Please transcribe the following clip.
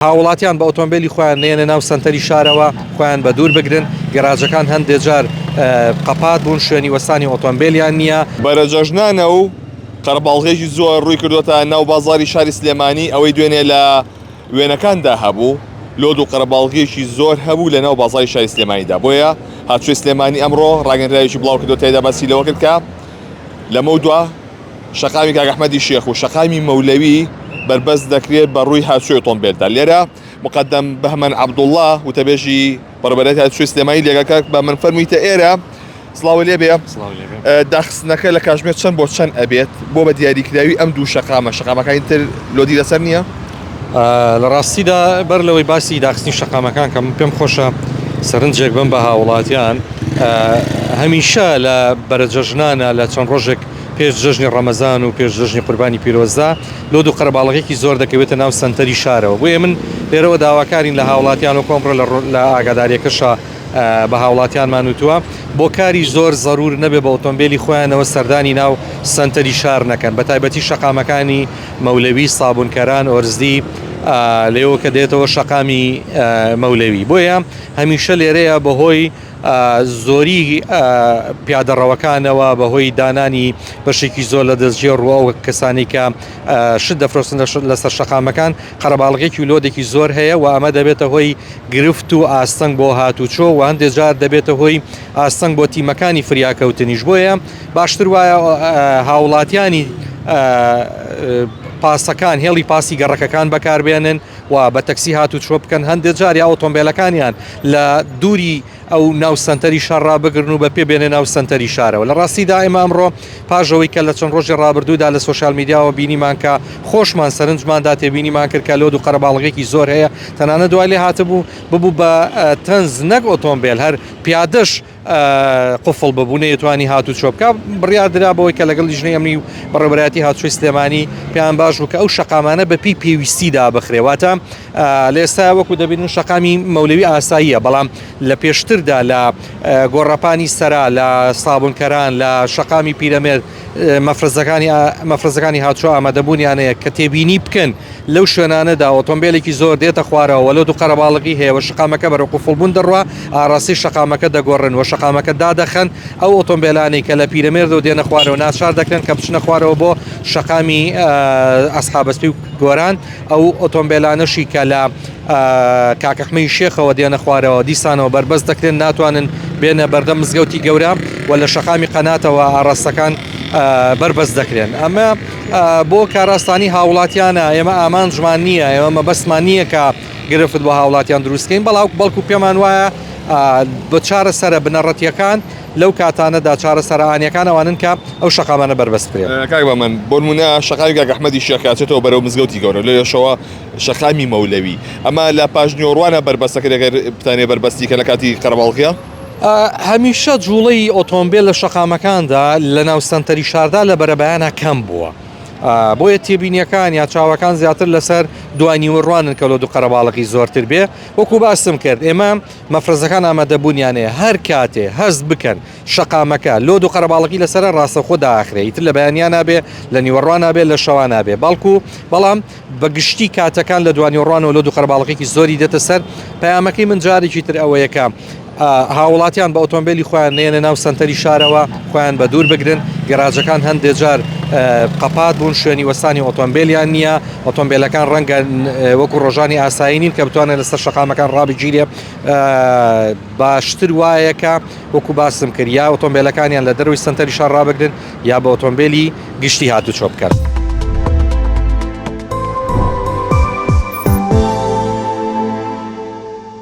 هاوڵاتیان بە ئۆتۆمبێلی خۆیان نەیەنە ناو سەنتەری شارەوە، خۆیان بە دوور بگرن، گەراجەکان هەندێ جار قەپات بوون، شوێنی وەستانی ئۆتۆمبێلیان نییە. بەرە جەژنانە و قەرەباڵغییەکی زۆر ڕووی کردۆتە ناو بازاڕی شاری سلێمانی، ئەوەی دوێنێ لە وێنەکاندا هەبوو لۆد و قەرەباڵغییەکی زۆر هەبوو لە ناو بازاڕی شاری سلێمانیدا، بۆیە هاتوچۆی سلێمانی ئەمڕۆ ڕاگەندراوێکی بڵاوکردەوە تیایدا باسی لەوە کرد کە لەمەودوا شەقامی کاک ئەحمەدی شێخ و شەقامی مەولەوی بەربەست دەکرێت بە ڕووی هاتوچۆی ئۆتۆمبێلدا. لێرە مقەدەم بەهمەن عەبدوڵڵا وتەبێژی بەڕێوەبەرایەتی هاتوچۆی سلێمانی لێگە کاک بەهمەن فەرموویتە ئێرە سڵاو لێ بێ داخستنەکە لە کاژمێر چەند بۆ چەند ئەبێت بۆ بە دیاریکراوی ئەم دوو شەقامە شەقامەکانی تر لۆدی لەسەر نییە؟ لە ڕاستیدا بەر لەوەی باسی داخستنی شەقامەکان کەم پێم خۆشە سەرنجێک بم بە هاوڵاتیان هەمیشە لە بەرەجەژنانە لە چەند ڕۆژێک پێش جەژنی ڕەمەزان و پێش جەژنی قوربانی پیرۆزدا لۆد و قەرەباڵغێکی زۆر دەکەوێتە ناو سەنتەری شارەوە بۆیە من لێرەوە داواکارین لە هاوڵاتیان وەکو ئەمڕۆ لە ئاگاداریەکەشا بە هاوڵاتیانمان وتووە بۆ کاری زۆر زەرور نەبێ بە ئۆتۆمبێلی خۆیانەوە سەردانی ناو سەنتەری شار نەکەن بە تایبەتی شەقامەکانی مەولەوی، سابونکەران، ئۆرزدی، لێوە کە دێتەوە شەقامی مەولەوی بۆیە هەمیشە لێرەیە بەهۆی زۆری پیادەڕەوەکانەوە بەهۆی دانانی بەشێکی زۆر لە دەستگێڕ و ئەو کەسانی کە شت دەفرۆشن لەسەر شەقامەکان قەرەباڵغێکی و لۆدێکی زۆر هەیە و ئەمە دەبێتە هۆی گرفت و ئاستەنگ بۆ هاتوچۆ و هەندێک جار دەبێتە هۆی ئاستەنگ بۆ تیمەکانی فریاکەوتنیش بۆیە باشتر وایە هاوڵاتیانی پاسەکان هێڵی پاسی گەڕەکەکان بەکاربێنن و بە تەکسی هاتوچۆ بکەن هەندێک جار یا ئۆتۆمبیلەکانیان لە دووری ئەو ناو سەنتەری شار ڕابگرن و بە پێ بێنە ناو سەنتەری شارەوە لە ڕاستیدا ئێمە ئەمڕۆ پاش ئەوەی کە لە چەند ڕۆژی ڕابردوودا لە سۆشیال میدیاوە بینیمان کە خۆشمان سەرنجماندا تێبینیمان کرد کە لۆد و قەرەباڵغێکی زۆر هەیە تەنانەت دوای لێ هاتبوو ببوو بە تەنز نەک ئۆتۆمبێل هەر پیادەش قفڵ ببوو نەیەتوانی هاتوچۆ بکا بڕیار درا بەوەی کە لەگەڵ لیژنەی ئەمنی و بەڕێوەبەرایەتی هاتوچۆی سلێمانی پێیان باش بوو کە ئەو شەقامانە بە پێی پێویستی دابخرێ واتە لە ئێستا وەکو دەبینن شەقامی مەولەوی ئاساییە بەڵام لە پێشتردا لە گۆڕەپانی سەرا لە سابونکەران لە شەقامی پیرەمێرد مەفرەزەکانی مەفرەزەکانی هاتوچۆ ئامادەبوونیان هەیە کە تێبینی بکەن لەو شوێنانەدا ئۆتۆمبیلێکی زۆر دێتە خوارەوە لۆد و قەرەباڵغی هەیە و شەقامەکە بەرەو قوفڵبوون دەڕوا ئاراستەی شەقامەکە دەگۆڕن و شەقامەکە دادەخەن ئەو ئۆتۆمبیلانەی کە لە پیرەمێردەوە دێنە خوارەوە ناچار دەکرێن کە بچنە خوارەوە بۆ شەقامی ئەسحابەسپی و گۆران ئەو ئۆتۆمبیلانەشی کە لە کاک ئەحمەی شێخەوە دێنە خوارەوە دیسانەوە بەربەست دەکرێن ناتوانن بێنە بەردەم مزگەوتی گەورە و لە شەقامی قەناتەوە ئاڕاستەکان بەربەست دەکرێن ئەمە بۆ کاراستانی هاوڵاتیانە ئێمە ئامانجمان نییە ئێمە مەبەستمان نییە کە گرفت بۆ هاوڵاتیان دروستکەین بەڵاو بەڵکو پێمان وایە بە چارەسەرە بنەڕەتیەکان لەو کاتانەدا چارەسەرە ئانیەکان ئەوانن کە ئەو شەقامانە بەربەست بکرێن. کاک بەمن بۆ نمونە شەقامی کاک ئەحمەدی شێخ کە ئەچێتەوە بەرەو مزگەوتی گەورە لەوێشەوە شەقامی مەولەوی ئەمە لە پاشنیوەڕوانە بەربەستەکە ئەگەر بتانێ بەربەستی کە لە کاتی قەرەباڵغیە؟ هەمیشە جوڵەی ئۆتۆمبێل لە شەقامەکاندا لە ناو سەنتەری شاردا لە بەرەبەیانە کەم بووە. بۆیە تێبینیەکان یا چاوەکان زیاتر لەسەر دوای نیوەڕوانن کە لۆد و قەرەباڵغی زۆرتر بێ وەکو باسم کرد ئێمە مەفرەزەکان ئامادەبوونیان هەیە هەر کاتێ هەست بکەن شەقامەکە لۆد و قەرەباڵغی لەسەرە ڕاستەوخۆ داخرێ ئیتر لە بەیانیان نابێ لە نیوەڕوان نابێ لە شەوان نابێ بەڵکو بەڵام بە گشتی کاتەکان لە دوانیوەڕوانەوە لۆد و قەرەباڵغێکی زۆری دێتە سەر پەیامەکەی من جارێکی تر ئەوەیە کە هاوڵاتیان بە ئۆتۆمبیلی خۆیان نێنە ناو سەنتەری شارەوە خۆیان بە دوور بگرن گەراجەکان هەندێک جار قەپات بوون شوێنی وەستانی ئۆتۆمبیلیان نییە ئۆتۆمبیلەکان ڕەنگە وەکو ڕۆژانی ئاسایی نین کە بتوانێت لەسەر شەقامەکان ڕابگیرێ باشتر وایە کە وەکو باسم کرد یا ئۆتۆمبیلەکانیان لە دەروی سەنتەری شار ڕابگرن یا بە ئۆتۆمبیلی گشتی هاتوچۆ بکەن.